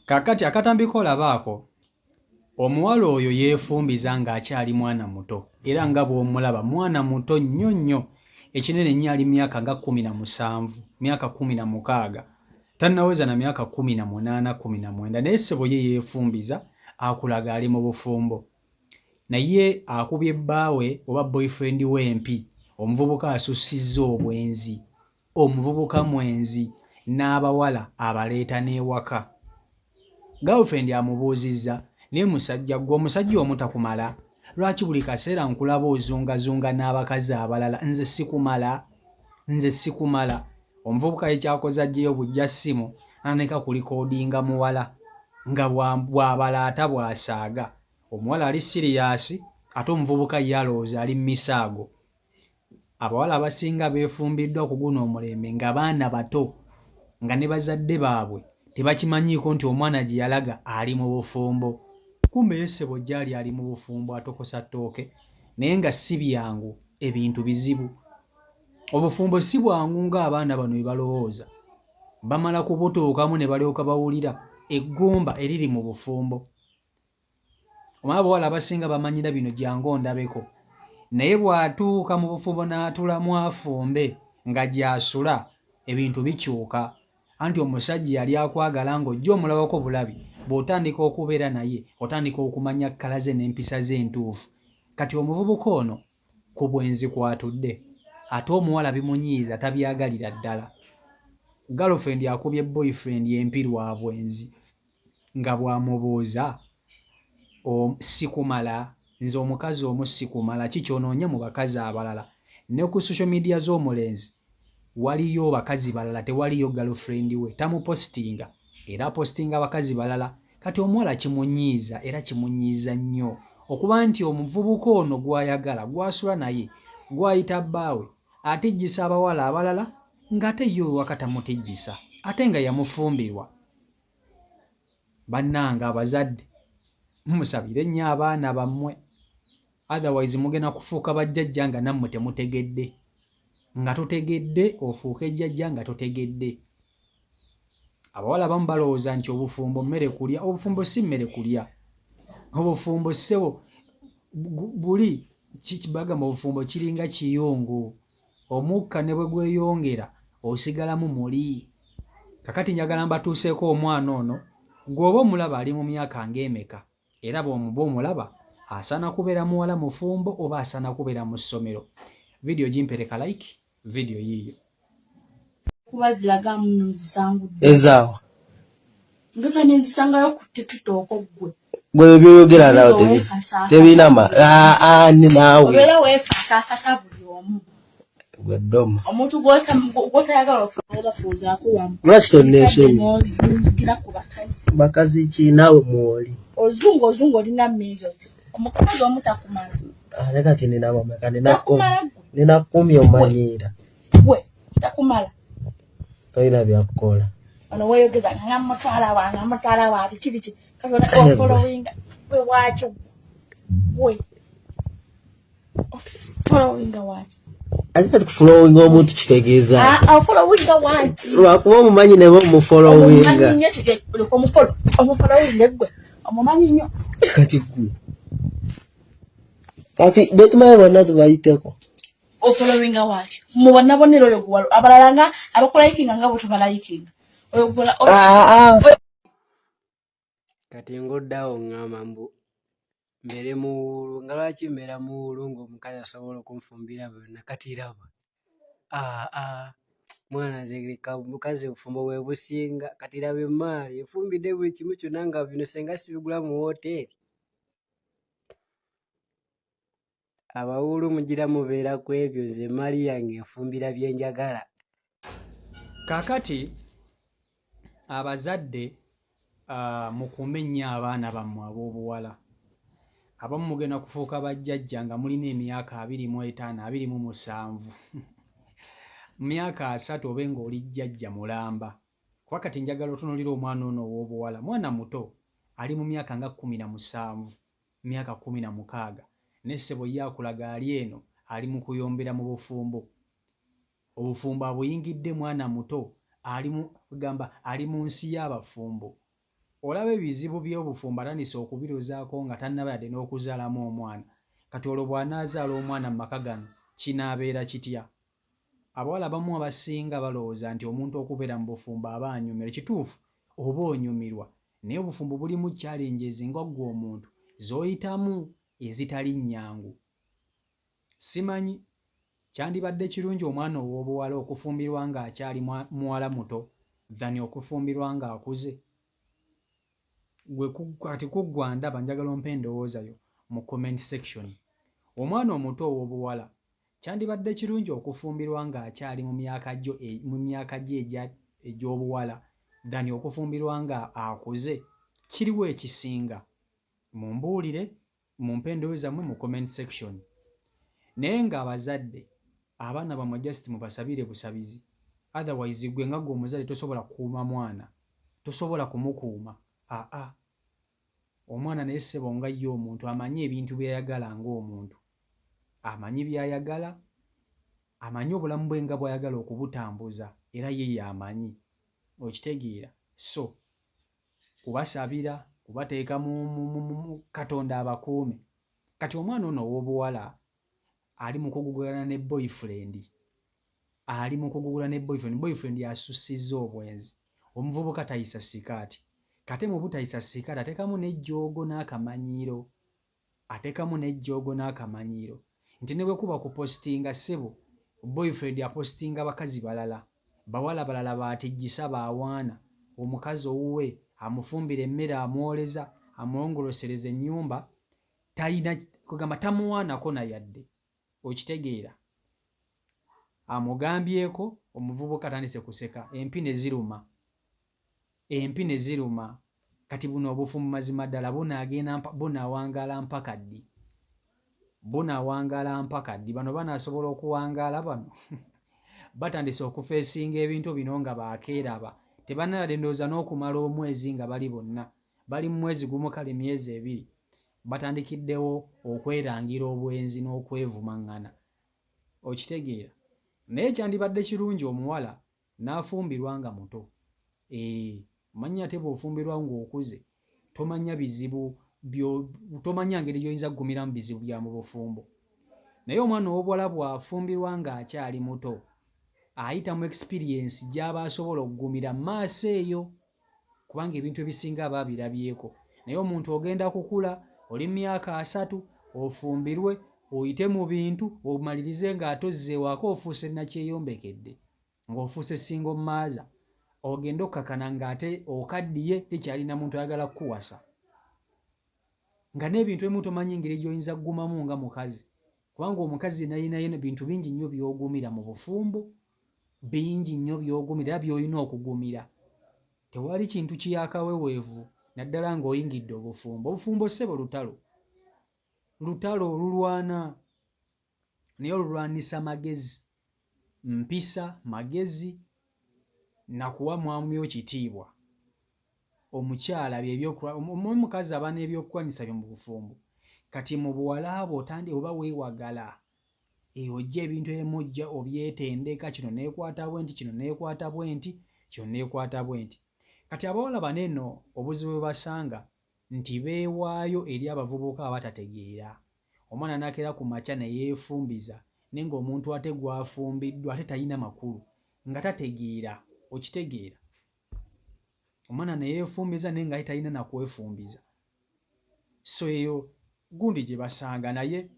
Kaakati akatambi k'olaba ako, omuwala oyo yeefumbiza ng'akyali mwana muto era nga bw'omulaba mwana muto nnyo nnyo, ekinene ennyo ali myaka nga 17, myaka 16, tannaweza na myaka 18, 19, naye ssebo ye yeefumbiza akulaga ali mu bufumbo. Naye akubye bbaawe oba boyfriend we empi, omuvubuka asussizza obwenzi. Omuvubuka mwenzi n'abawala abaleeta n'ewaka. Girlfriend amubuuzizza, naye musajja ggwe omusajja omu takumala? Lwaki buli kaseera nkulaba ozungazunga n'abakazi abalala nze sikumala? Nze sikumala? Omuvubuka ye ky'akoze aggyeyo buggya ssimu n'atandika kulikodinga muwala nga bw'abalaata bw'asaaga. Omuwala ali siriyaasi ate omuvubuka ye alowooza ali mu misaago. Abawala abasinga beefumbiddwa ku guno omulembe nga baana bato nga ne bazadde baabwe tebakimanyiiko nti omwana gye yalaga ali mu bufumbo. Kumbe ye ssebo gy'ali ali mu bufumbo atokosa ttooke naye nga si byangu ebintu bizibu. Obufumbo si bwangu ng'abaana bano bwe balowooza. Bamala kubutuukamu ne balyoka bawulira eggumba eriri mu bufumbo. Omanyi abawala abasinga bamanyira bino jangu ondabeko naye bw'atuuka mu bufumbo n'atulamu afumbe nga gy'asula ebintu bikyuka anti omusajja yali akwagala ng'ojja omulabako bulabi bw'otandika okubeera naye otandika okumanya kkala ze n'empisa ze entuufu kati omuvubuka ono ku bwenzi kw'atudde ate omuwala bimunyiiza tabyagalira ddala girlfriend akubye boyfriend empi lwa bwenzi. Nga bw'amubuuza, Sikumala? Nze omukazi omu sikumala? Ki ky'onoonya mu bakazi abalala? Ne ku social media z'omulenzi waliyo bakazi balala tewaliyo girlfriend we. Tamupositinga era apositinga bakazi balala. Kati omuwala kimunyiiza era kimunyiiza nnyo okuba nti omuvubuka ono gw'ayagala, gw'asula naye, gw'ayita bbaawe atijjisa abawala abalala ng'ate ye ow'ewaka tamutijjisa ate nga yamufumbirwa. Bannange abazadde musabire nnyo abaana bammwe otherwise mugenda kufuuka bajjajja nga nammwe temutegedde. Nga totegedde ofuuke jjajja nga totegedde. Abawala abamu balowooza nti obufumbo mmere kulya. Obufumbo si mmere kulya. Obufumbo ssebo buli bagamba obufumbo kiringa kiyungu. Omukka ne bwe gweyongera osigalamu muli. Kakati njagala mbatuuseeko omwana ono gw'oba omulaba ali mu myaka ng'emeka era bw'oba omulaba asaana kubeera muwala mufumbo oba asaana kubeera mu ssomero. Vidiyo gimpereka like, vidiyo yiiyo. Kuba ziraga muno nzisangudde. Ezaawa. Ndoza nenzisangayo ku TikTok gwe. Gwe byoyogera nawe tebirina ma ah, ah, ni naawe. Obeera weefasaafasa buli omu. Gwe ddoma. Omuntu gw'otayagala obafuuzaako wamu. Lwaki tonneesonyi? N'ozungira ku bakazi. Bakazi ki naawe mwoli? Ozunga ozunga olina measles. Omukazi omu takumala. Ate kati nina bameka nina 10 omanyiira. Gwe takumala. Tolina byakukola. Ono weeyogeza nga mutwala wange mutwala wa biki biki kati ofollowinga gwe waaki gwe ofollowinga waaki ate kati kufollowinga omuntu kitegeeza ah, ofollowinga waaki lwakuba omumanyi naye omufollowinga omufollowinga gwe omumanyi nnyo kati gwe kati betumanyi bonna tubayiteko Ofollowinga waki? Mu bonna bonna era oyo gwewalo abalala nga abakulayikinga nga bwetobalayikinga oyo gwola ah, ah. Kati ng'oddawo ŋŋamba mbu mbeere muwuulu nga lwaki mbeera muwuulu ng'omukazi asobola okunfumbira byonna kati laba aa ah, mwana nze leka mukazi obufumbo bwe businga kati laba emmaali enfumbidde buli kimu kyonna nga bino senga sibigula mu wooteeri. Abawuulu mugira mubeera ku ebyo nze emmaali yange enfumbira bye njagala. Kaakati abazadde uh, mukuume nnyo abaana bammwe ab'obuwala. Abamu mugenda kufuuka bajjajja nga mulina emyaka 25, 27. Myaka 30 obe ng'oli jjajja mulamba. Kuba kati njagala otunuulire omwana ono ow'obuwala, mwana muto ali mu myaka nga 17. Myaka 16 naye ssebo ye akulaga ali eno ali mu kuyombera mu bufumbo. Obufumbo abuyingidde mwana muto ali mu kugamba ali mu nsi y'abafumbo. Olaba ebizibu by'obufumbo atandise okubirozaako nga tannaba yadde n'okuzaalamu omwana. Kati olwo bw'anaazaala omwana mu maka gano kinaabeera kitya? Abawala abamu abasinga balowooza nti omuntu okubeera mu bufumbo aba anyumirwa. Kituufu oba onyumirwa naye obufumbo bulimu challenges nga ggwe omuntu z'oyitamu ezitali nnyangu. Simanyi, kyandibadde kirungi omwana ow'obuwala okufumbirwa ng'akyali muwala muto than okufumbirwa ng'akuze? Gwe kati kuggwa ndaba njagala ompe endowooza yo mu comment section. Omwana omuto ow'obuwala kyandibadde kirungi okufumbirwa ng'akyali mu myaka gyo mu myaka gye egy'obuwala than okufumbirwa nga akuze? Kiriwa ekisinga? Mumbuulire, mumpe endowooza zammwe mu comment section. Naye ng'abazadde abaana bammwe just mubasabire busabizi. Otherwise gwe nga ggwe omuzadde tosobola kukuuma mwana, tosobola kumukuuma. Aa omwana naye ssebo nga ye omuntu amanyi ebintu by'ayagala ng'omuntu. Amanyi by'ayagala, amanyi obulamu bwe nga bw'ayagala okubutambuza era ye y'amanyi. Okitegeera? So kubasabira, kubateeka mu Katonda abakuume. Kati omwana ono ow'obuwala ali mu kugugulana ne boyfriend. Ali mu kugugulana ne boyfriend. Boyfriend asussizza obwenzi. Omuvubuka tayisa sikaati. Kate mu butayisa sikaati ateekamu n'ejjoogo n'akamanyiiro. Ateekamu n'ejjoogo n'akamanyiiro. Nti ne bwe kuba kupositinga ssebo, boyfriend apositinga bakazi balala. Bawala balala b'atijjisa b'awaana. Omukazi owuwe amufumbira emmere amwoleza, amulongoosereza ennyumba, talina kugamba tamuwaanako na yadde. Okitegeera? Amugambyeko omuvubuka atandise kuseka empi ne ziruma. Empi ne ziruma. Kati buno obufumbo mazima ddala bunaagenda bunaawangaala mpaka ddi? Bunaawangaala mpaka ddi? Bano banaasobola okuwangaala bano? Batandise okufeesinga ebintu bino nga baakeeraba. Tebannayadde ndowooza n'okumala omwezi nga bali bonna. Bali mu mwezi gumu kale myezi ebiri. Batandikiddewo okwerangira obwenzi n'okwevumaŋŋana. Okitegeera? Naye kyandibadde kirungi omuwala n'afumbirwa nga muto. Eeh, omanyi ate bw'ofumbirwa ng'okuze tomanya bizibu byo tomanya ngeri gy'oyinza kugumiramu bizibu bya mu bufumbo. Naye omwana ow'obuwala bw'afumbirwa ng'akyali muto ayita mu experience gy'aba asobola okugumira mu maaso eyo kubanga ebintu ebisinga aba abirabyeko. Naye omuntu ogenda kukula oli mu myaka asatu ofumbirwe oyite mu bintu omalirize ng'ate ozze ewaka ofuuse nakyeyombekedde ng'ofuuse single mother ogenda okkakana ng'ate okaddiye tekyalina muntu ayagala kukuwasa nga n'ebintu ebimu tomanyi ngeri gy'oyinza kugumamu nga mukazi kubanga omukazi nayinayo bintu bingi nnyo by'ogumira mu bufumbo bingi nnyo by'ogumira era by'olina okugumira. Tewali kintu kiyakaweweevu naddala ng'oyingidde obufumbo. Obufumbo ssebo lutalo, lutalo olulwana naye olulwanisa magezi, mpisa, magezi nakuwa mwami wo kitiibwa. Omukyala omukazi aba n'ebyokulwanyisa bye mu bufumbo. Kati mu buwala bwo oba weewagala ojja ebintu ebimu ojja obyetendeka kino neekwata bwe nti, kino neekwata bwe nti, kino neekwata bwe nti. Kati abawala bano eno obuzibu bwe basanga nti beewaayo eri abavubuka abatategeera. Omwana n'akeera ku makya ne yeefumbiza naye ng'omuntu ate gw'afumbiddwa ate talina makulu nga tategeera okitegeera. Omwana ne yeefumbiza naye ng'ate talina na kwefumbiza. So eyo gundi gye basanga naye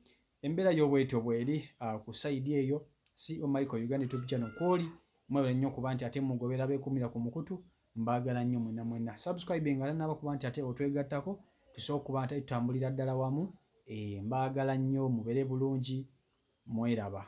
embeera yo bwetyo bweri ku sayidi eyo. CEO Michael Uganda YouTube channel kwoli mwebale nnyo kuba nti ate mugobera beekumira ku mukutu mbaagala nnyo mwenna mwenna. Subscribe nga tannaba kuba nti ate otwegattako tusobola okuba nti tutambulira ddala wamu. Mbaagala nnyo mubeere bulungi mweraba.